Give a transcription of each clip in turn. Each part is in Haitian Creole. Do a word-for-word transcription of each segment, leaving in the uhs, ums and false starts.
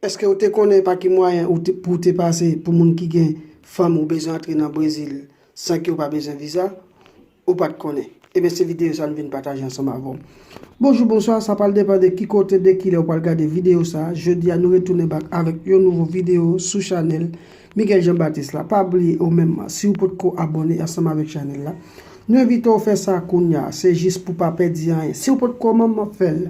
Èske ou te konnen pa ki mwayen ou te, pou w te pase pou moun ki gen fanmi ou bezwen antre nan Brezil san ke w pa bezwen viza? Ou pa t konnen? Ebyen, se videyo sa nou vin pataje ansanm avè w. Bonjou, bonswa, sa pral depann de ki kote, de kilè ou pral gade videyo sa. Jodi a, nou retounen back avèk yon nouvo videyo sou chanèl Miguel Jean Baptiste la. Pa bliye ou menm, si w potko abòne ansanm avèk chanèl la, nou envite w fè sa kounya. Se jis pou pa pèdi anyen. Si w potko manman fè l.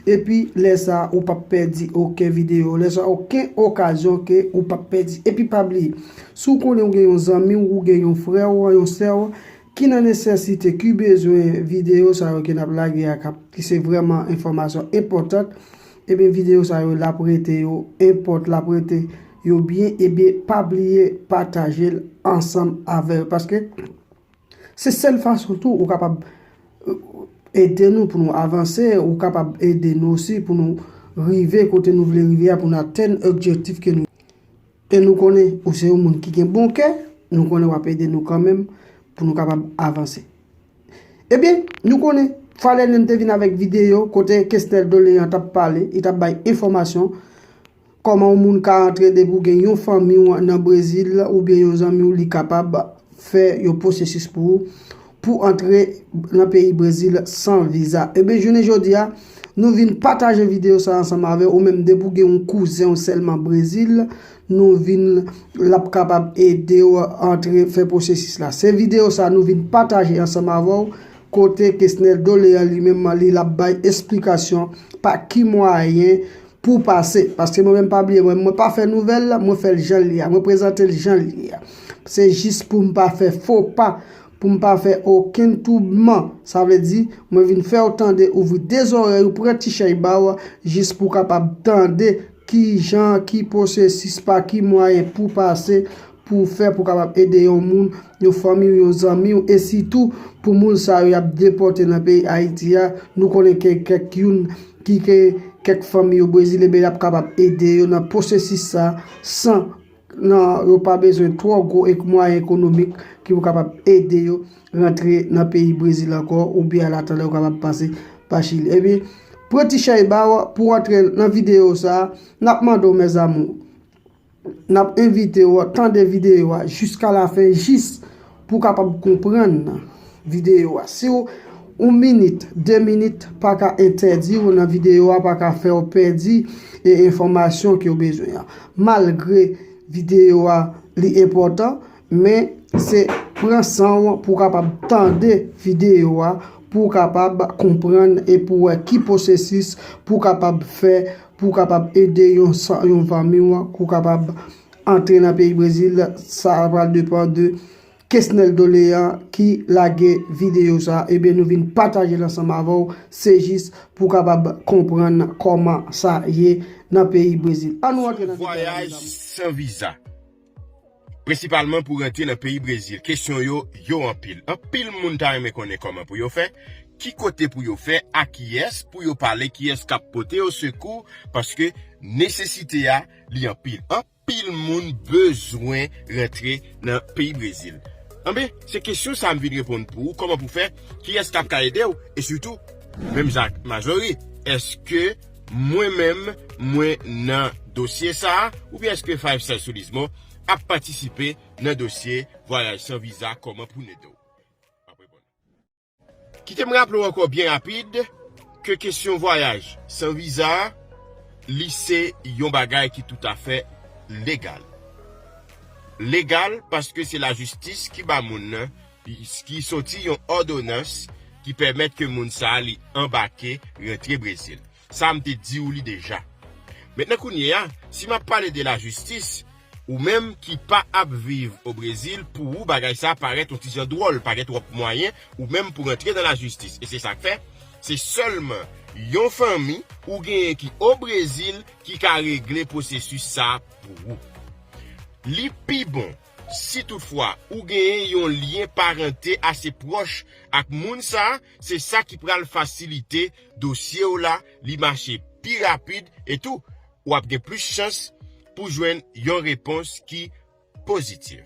Epi, lè sa, ou p ap pèdi okenn videyo. Lè sa, okenn okazyon ke ou p ap pèdi. Epi, pa bliye, si w konnen ou gen yon zanmi w, ou gen yon frè w, yon sè w, ki nan nesesite, ki bezwen videyo sa yo ke n ap lage a, k ap, ki se vrèman enfòmasyon enpòtan, ebyen, videyo sa yo, l ap rete yo enpòt, l ap rete yo byen, ebyen, pa bliye pataje l ansanm avè yo, paske se sèl fason tou ou kapab, euh, ede nou pou nou avanse, ou kapab ede nou osi pou nou rive kote nou vle rive a, pou nou atenn objektif ke nou. E nou konnen ou se yon moun ki gen bon kè, nou konnen w ap ede nou kanmenm pou nou kapab avanse. Ebyen, nou konnen Fwa Lènèn te vin avèk videyo kote Kesnel Dolean t ap pale, li t ap bay enfòmasyon kòman yon moun ka antre depi w gen yon fanmi w nan Brezil oubyen yon zanmi w, li kapab fè yon pwosesis pou ou pou antre nan peyi Brezil san viza. Ebyen, jounen jodi a, nou vin pataje videyo sa ansanm avè w, ou menm depi w gen yon kouzen w sèlman Brezil, nou vin, l ap kapab ede w antre fè pwosesis la. Se videyo sa nou vin pataje ansanm avè w, kote Kesnel Dolean li menm li l ap bay esplikasyon pa ki mwayen pou pase. Paske mwen menm pa bliye, mwen, mwen pa fè nouvèl la, mwen fè l jan l ye a, mwen prezante l jan l ye a. Se jis pou m pa fè fo pa, pou m pa fè okenn toubman. Sa vle di, mwen vin fè w tande, ouvri de zòrèy ou, pran ti chay ba w, jis pou w kapab tande ki jan, ki pwosesis, pa ki mwayen pou pase, pou w fè, pou w kapab ede yon moun, yon fanmi w, yon zanmi w, e sitou pou moun sa yo y ap depòte nan peyi Ayiti a. Nou konnen ke kèk youn ki gen kèk fanmi yo Brezil, ebyen, y ap kapab ede yo nan pwosesis sa, san nan, yo pa bezwen twò gwo ek mwayen ekonomik ki pou kapab ede yo rantre nan peyi Brezil ankò, oubyen al atandan yo kapab pase pa Chili. Ebyen, pran ti chay ba w pou w antre nan videyo sa a, n ap mande w, mes amours, n ap envite w tande videyo a jiska lafen, jis pou w kapab konprann videyo a. Si w, yon minit, de minit pa ka entèdi w nan videyo a, pa ka fè w pèdi e enfòmasyon ke w bezwen an. Malgre videyo a, li enpòtan, men se pran san w pou w kapab tande videyo a, pou w kapab konprann e pou w wè ki pwosesis pou w kapab fè, pou w kapab ede yon sa-, yon fanmi w, pou w kapab antre nan peyi Brezil. Sa pral depann de Kesnel Dolean ki lage videyo sa, ebyen, nou vin pataje l ansanm avè w. Se jis pou w kapab konprann kòman sa ye nan peyi Brezil. Ann nou antre nan detay la, vwayaj san viza, prensipalman pou rantre nan peyi Brezil. Kesyon yo, yo anpil. Anpil moun ta renmen konnen kòman pou yo fè, ki kote pou yo fè, a kiyès pou yo pale, kiyès k ap pote yo sekou, paske nesesite a, li anpil. Anpil moun bezwen rantre nan peyi Brezil. Anben, se kesyon sa a m vin reponn pou ou, kòman pou fè, kiyès k ap ka ede w, e sitou, menm jan ak Majori, èske mwen menm, mwen nan dosye sa a, oubyen èske Five Stars Turismo ap patisipe nan dosye vwayaj san viza, kòman pou n ede w? Kite m raple w ankò byen rapid ke kesyon vwayaj san viza a, li se yon bagay ki toutafè legal. Legal paske se lajistis ki ba moun nan, ki soti yon òdonans ki pèmèt ke moun sa a li anbake rantre Brezil. Sa a m te di w li deja. Mentnan kounye a, si m ap pale de lajistis, ou menm ki pa ap viv o Brezil, pou ou bagay sa a parèt yon ti jan dwòl, pa gen twòp mwayen ou menm pou rantre nan lajistis. E se sa k fè, se sèlman yon fanmi ou genyen ki o Brezil ki ka regle pwosesis sa a pou ou. Li pi bon si toutfwa ou genyen yon lyen parante ase pwòch ak moun sa a, se sa ki pral fasilite dosye w la, li mache pi rapid, e tou, w ap gen plis chans pou jwenn yon repons ki pozitif.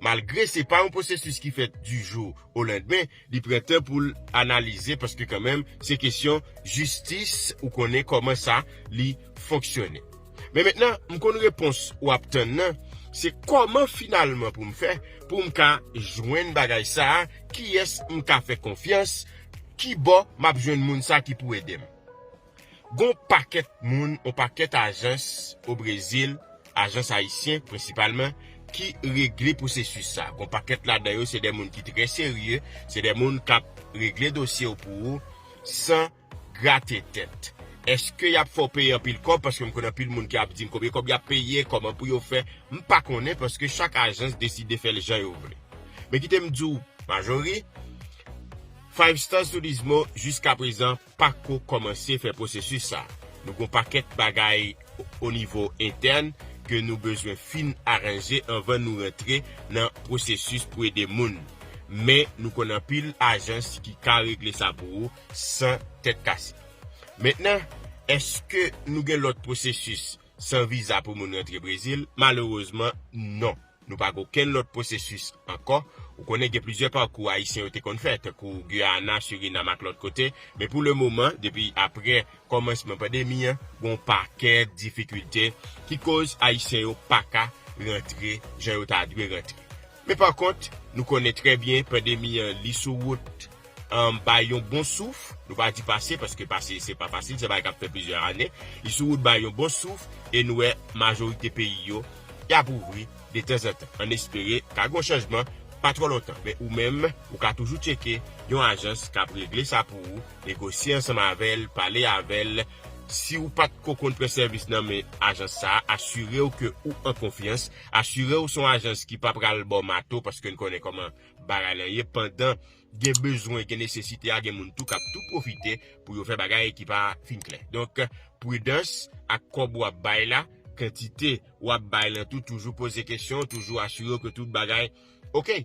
Malgre se pa yon pwosesis ki fèt di jou o landmen, li pran tan pou l analize, paske kanmenm, se kesyon jistis, ou konnen kòman sa li fonksyone. Men mentnan, m konn repons w ap tann nan, se kòman finalman pou m fè, pou m ka jwenn bagay sa a, kiyès m ka fè konfyans, ki bò m ap jwenn moun sa ki pou ede m. Gon pakèt moun, on pakèt ajans o Brezil, ajans ayisyen prensipalman, ki regle pwosesis sa. Gon pakèt ladan yo, se de moun ki trè serye, se de moun k ap regle dosye w pou ou san grate tèt. Èske y ap fè w peye anpil kòb? Paske m konn anpil moun ki ap di m konbyen kòb y ap peye, kòman pou yo fè. M pa konnen paske chak ajans deside fè l jan yo vle. Men kite m di w, majori, Five Stars Turismo jiskaprezan pako kòmanse fè pwosesis sa. Nou gon pakèt bagay o nivo entèn ke nou bezwen fin aranje anvan nou rantre nan pwosesis pou ede moun. Men nou konn anpil ajans ki ka regle sa pou ou san tèt kase. Mentnan, èske nou gen lòt pwosesis san viza pou moun rantre Brezil? Malerezman, non. Nou pa gen okenn lòt pwosesis ankò. Ou konnen gen plizyè pakou ayisyen yo te konn fè, tankou Guyana, Surinam ak lòt kote. Men pou le moman, depi apre kòmansman pandemi an, gen yon pakèt difikilte ki koz ayisyen yo pa ka rantre jan yo ta dwe rantre. Men pa kont, nou konnen trè byen pandemi an li sou wout um, bay yon bon souf. Nou pa di pase, paske pase se pa fasil, se bagay k ap fè plizyè ane. Li sou wout bay yon bon souf e nou wè majorite peyi yo y ap ouvri detanzantan. Ann espere ka gen yon chanjman pa twò lontan. Men ou menm, ou ka toujou tcheke yon ajans k ap regle sa pou ou, negosye ansanm avè l, pale avè l. Si ou pa t ko konn pran sèvis nan men ajans sa a, asire w ke ou an konfyans, asire w se yon ajans ki pa pral ba w mato, paske n konnen kòman bagay lan ye. Pandan gen bezwen, gen nesesite a, gen moun tou k ap tou pwofite pou yo fè bagay ki pa fin klè. Donk, pridans ak kòb w ap bay la, kantite w ap bay lan tou, toujou poze kesyon, toujou asire w ke tout bagay oke.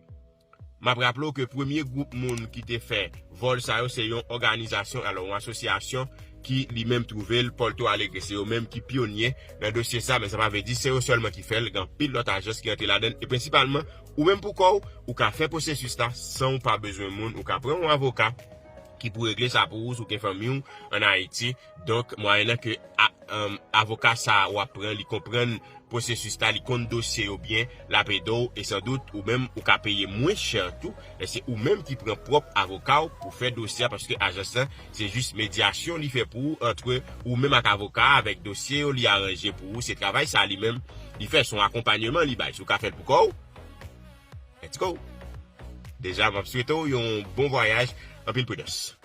M ap raple w ke premye gwoup moun ki te fè vòl sa yo se yon òganizasyon, alò yon asosyasyon ki li menm twouve l Porto Alegre. Se yo menm ki pyonye nan dosye sa, men sa pa vle di se yo sèlman ki fè l, gen anpil lòt ajans ki rantre ladan l, e prensipalman ou menm pou kò w, ou ka fè pwosesis la san w pa bezwen moun, ou ka pran yon avoka ki pou regle sa pou ou, si w gen fanmi w ann Ayiti. Donk, mwayennan ke a, um, avoka sa a w ap pran, li konprann pwosesis la, li konn dosye yo byen, l ap ede w, e sandout, ou menm, ou ka peye mwen chè tou, e se ou menm ki pran pwòp avoka w pou fè dosye a, paske ajans lan, se jis medyasyon li fè pou ou, ant ou menm ak avoka a, avèk dosye yo, li aranje pou ou, se travay sa li menm, li fè, se yon akonpanyeman li bay. Si w ka fè l pou kò w, let's go! Deja, m ap swete w yon bon vwayaj, anpil pridans.